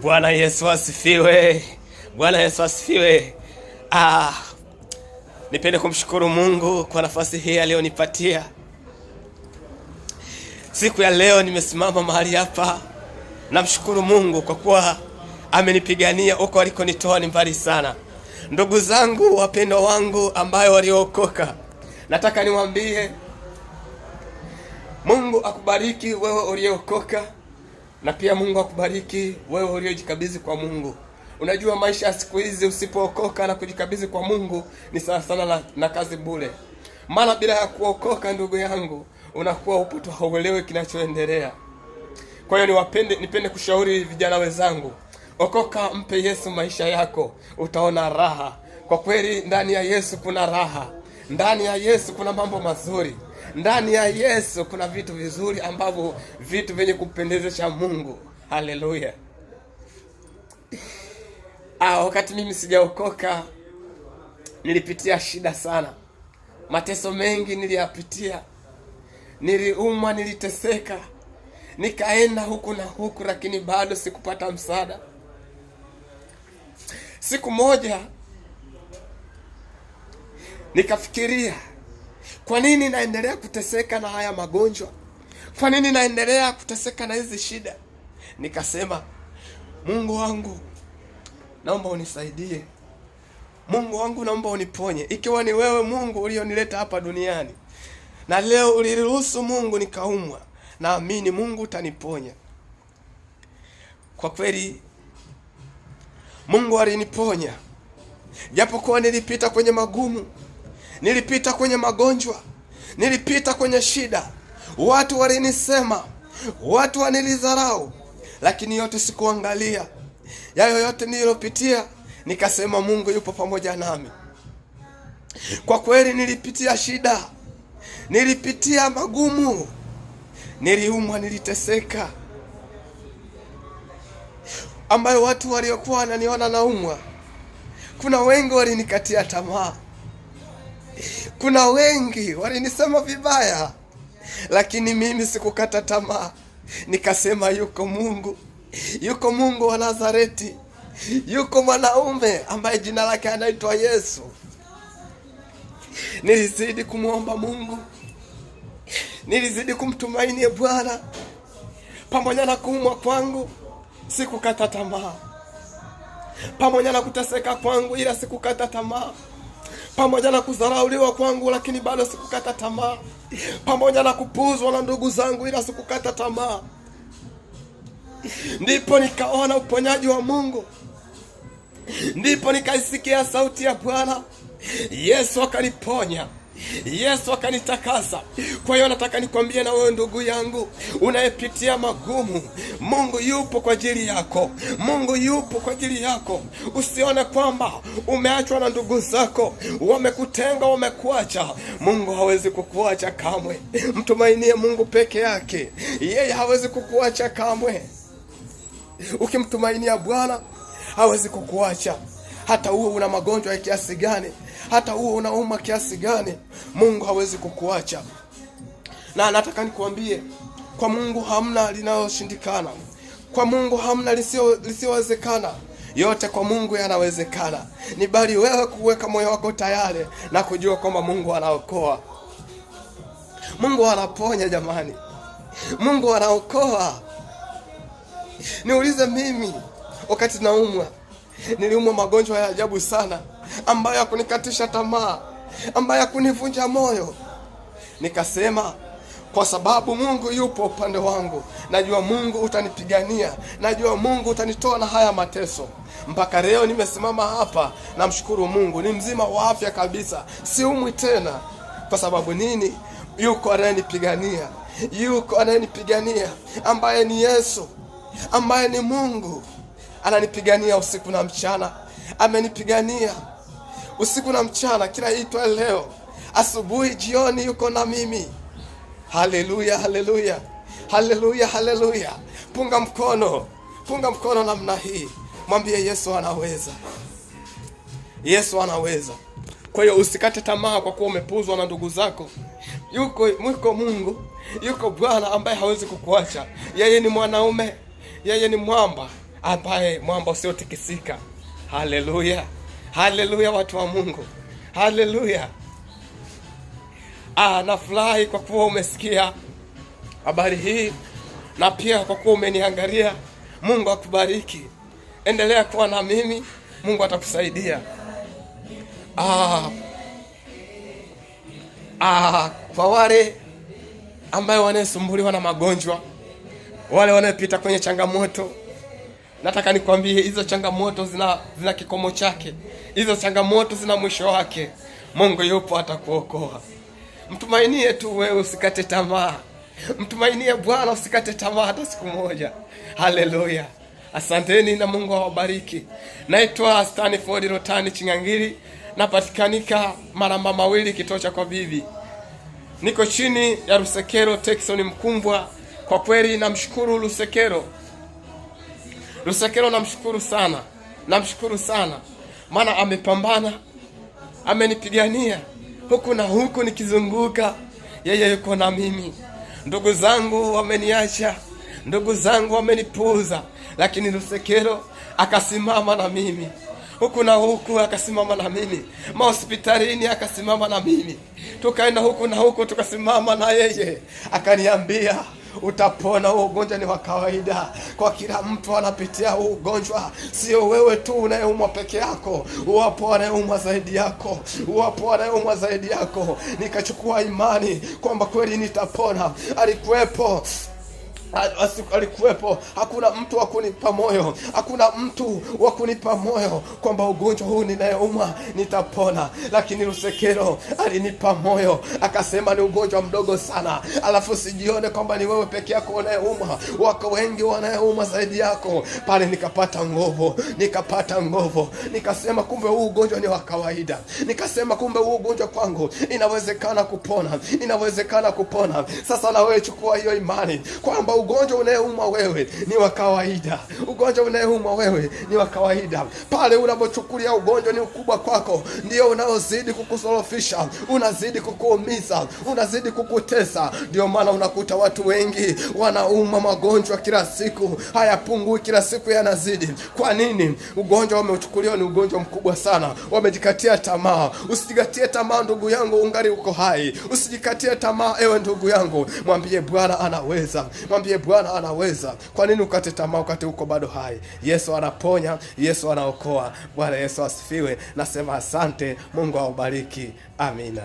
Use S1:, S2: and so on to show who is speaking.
S1: Bwana Yesu asifiwe. Bwana Yesu asifiwe. Ah, nipende kumshukuru Mungu kwa nafasi hii aliyonipatia. Siku ya leo nimesimama mahali hapa, namshukuru Mungu kwa kuwa amenipigania huko alikonitoa ni mbali sana. Ndugu zangu wapendwa wangu ambayo waliookoka, nataka niwaambie Mungu akubariki wewe uliokoka, na pia Mungu akubariki wewe uliojikabidhi kwa Mungu. Unajua maisha ya siku hizi usipookoka na kujikabidhi kwa Mungu ni sawa sana na kazi bure. Maana bila ya kuokoka, ndugu yangu, unakuwa upo tu, hauelewi kinachoendelea. Kwa hiyo nipende kushauri vijana wenzangu, okoka, mpe Yesu maisha yako, utaona raha. Kwa kweli ndani ya Yesu kuna raha, ndani ya Yesu kuna mambo mazuri, ndani ya Yesu kuna vitu vizuri ambavyo vitu vyenye kupendezesha Mungu. Haleluya! Wakati mimi sijaokoka nilipitia shida sana, mateso mengi niliyapitia, niliumwa, niliteseka, nikaenda huku na huku, lakini bado sikupata msaada. Siku moja nikafikiria, kwa nini naendelea kuteseka na haya magonjwa? Kwa nini naendelea kuteseka na hizi shida? Nikasema, Mungu wangu, naomba unisaidie. Mungu wangu, naomba uniponye, ikiwa ni wewe Mungu ulionileta hapa duniani na leo uliruhusu Mungu nikaumwa, naamini Mungu utaniponya. Kwa kweli Mungu aliniponya, japokuwa nilipita kwenye magumu, nilipita kwenye magonjwa, nilipita kwenye shida, watu walinisema, watu wanilidharau, lakini yote sikuangalia. Yayo yote niliyopitia, nikasema Mungu yupo pamoja nami. Kwa kweli nilipitia shida, nilipitia magumu, niliumwa, niliteseka, ambayo watu waliokuwa wananiona naumwa, kuna wengi walinikatia tamaa, kuna wengi walinisema vibaya, lakini mimi sikukata tamaa. Nikasema yuko Mungu, yuko Mungu wa Nazareti, yuko mwanaume ambaye jina lake anaitwa Yesu. Nilizidi kumwomba Mungu, nilizidi kumtumainia Bwana. Pamoja na kuumwa kwangu sikukata tamaa, pamoja na kuteseka kwangu, ila sikukata tamaa, pamoja na kudharauliwa kwangu, lakini bado sikukata tamaa, pamoja na kupuuzwa na ndugu zangu, ila sikukata tamaa. Ndipo nikaona uponyaji wa Mungu, ndipo nikaisikia sauti ya Bwana. Yesu akaniponya, Yesu akanitakasa. Kwa hiyo nataka nikwambie na wewe ndugu yangu unayepitia magumu, Mungu yupo kwa ajili yako. Mungu yupo kwa ajili yako. Usione kwamba umeachwa na ndugu zako, wamekutenga, wamekuacha. Mungu hawezi kukuacha kamwe. Mtumainie Mungu peke yake, yeye hawezi kukuacha kamwe. Ukimtumainia Bwana hawezi kukuacha, hata uwe una magonjwa ya kiasi gani, hata uwe unauma kiasi gani, Mungu hawezi kukuacha. Na nataka nikuambie, kwa Mungu hamna linaloshindikana, kwa Mungu hamna lisiyowezekana. Yote kwa Mungu yanawezekana, ni bali wewe kuweka moyo wako tayari na kujua kwamba Mungu anaokoa, Mungu anaponya. Jamani, Mungu anaokoa. Niulize mimi, wakati naumwa, niliumwa magonjwa ya ajabu sana, ambayo yakunikatisha tamaa, ambayo yakunivunja moyo. Nikasema, kwa sababu Mungu yupo upande wangu, najua Mungu utanipigania, najua Mungu utanitoa na haya mateso. Mpaka leo nimesimama hapa, namshukuru Mungu, ni mzima wa afya kabisa, siumwi tena. Kwa sababu nini? Yuko anayenipigania, yuko anayenipigania ambaye ni Yesu, ambaye ni Mungu, ananipigania usiku na mchana, amenipigania usiku na mchana, kila itwa leo, asubuhi, jioni, yuko na mimi. Haleluya, haleluya, haleluya, haleluya! Punga mkono, punga mkono namna hii, mwambie Yesu anaweza, Yesu anaweza. Kwa hiyo usikate tamaa kwa kuwa umepuzwa na ndugu zako. Yuko yuko Mungu, yuko Bwana ambaye hawezi kukuacha. Yeye ni mwanaume, yeye ni mwamba. ambaye mwamba usiotikisika. Haleluya, haleluya, watu wa Mungu, haleluya. Nafurahi kwa kuwa umesikia habari hii na pia kwa kuwa umeniangalia. Mungu akubariki, endelea kuwa na mimi, Mungu atakusaidia. Kwa wale ambayo wanayesumbuliwa na magonjwa, wale wanayepita kwenye changamoto, nataka nikwambie hizo changamoto zina kikomo chake, hizo changamoto zina mwisho wake. Mungu yupo, atakuokoa. Mtumainie tu wewe, usikate tamaa. Mtumainie Bwana, usikate tamaa hata siku moja. Haleluya! Asanteni na Mungu awabariki. Naitwa Stanford Rotani Ching'angili, napatikanika Maramba Mawili, kituo cha kwa bibi. Niko chini ya Lusekelo Tekson Mkumbwa. Kwa kweli namshukuru Lusekelo, Lusekelo namshukuru sana, namshukuru sana, maana amepambana, amenipigania huku na huku nikizunguka, yeye yuko na mimi. Ndugu zangu wameniacha, ndugu zangu wamenipuuza, lakini Lusekelo akasimama na mimi huku na huku, akasimama na mimi mahospitalini, akasimama na mimi, tukaenda huku na huku, tukasimama na yeye, akaniambia utapona. Huo ugonjwa ni wa kawaida kwa kila mtu anapitia huu ugonjwa, sio wewe tu unayeumwa peke yako, wapo wanayeumwa zaidi yako, wapo wanayeumwa zaidi yako. Nikachukua imani kwamba kweli nitapona. Alikuwepo alikuwepo. Hakuna mtu wa kunipa moyo, hakuna mtu wa kunipa moyo kwamba ugonjwa huu ninayeumwa nitapona, lakini Lusekelo alinipa moyo, akasema ni ugonjwa mdogo sana, alafu sijione kwamba ni wewe peke yako unayeumwa, wako wengi wanayeumwa zaidi yako. Pale nikapata nguvu, nikapata nguvu, nikasema kumbe huu ugonjwa ni wa kawaida, nikasema kumbe huu ugonjwa kwangu inawezekana kupona, inawezekana kupona. Sasa na wewe chukua hiyo imani kwamba ugonjwa unayeumwa wewe ni wa kawaida, ugonjwa unayeumwa wewe ni wa kawaida. Pale unapochukulia ugonjwa ni ukubwa kwako, ndio unaozidi kukusorofisha, unazidi kukuumiza, unazidi kukutesa. Ndio maana unakuta watu wengi wanaumwa magonjwa kila siku, hayapungui, kila siku yanazidi. Kwa nini? Ugonjwa wameuchukulia ni ugonjwa mkubwa sana, wamejikatia tamaa. Usijikatie tamaa ndugu yangu, ungali uko hai. Usijikatie tamaa ewe ndugu yangu, mwambie Bwana anaweza, mwambie Bwana anaweza. Kwa nini ukate tamaa wakati uko bado hai? Yesu anaponya, Yesu anaokoa. Bwana Yesu asifiwe. Nasema asante, Mungu awabariki. Amina.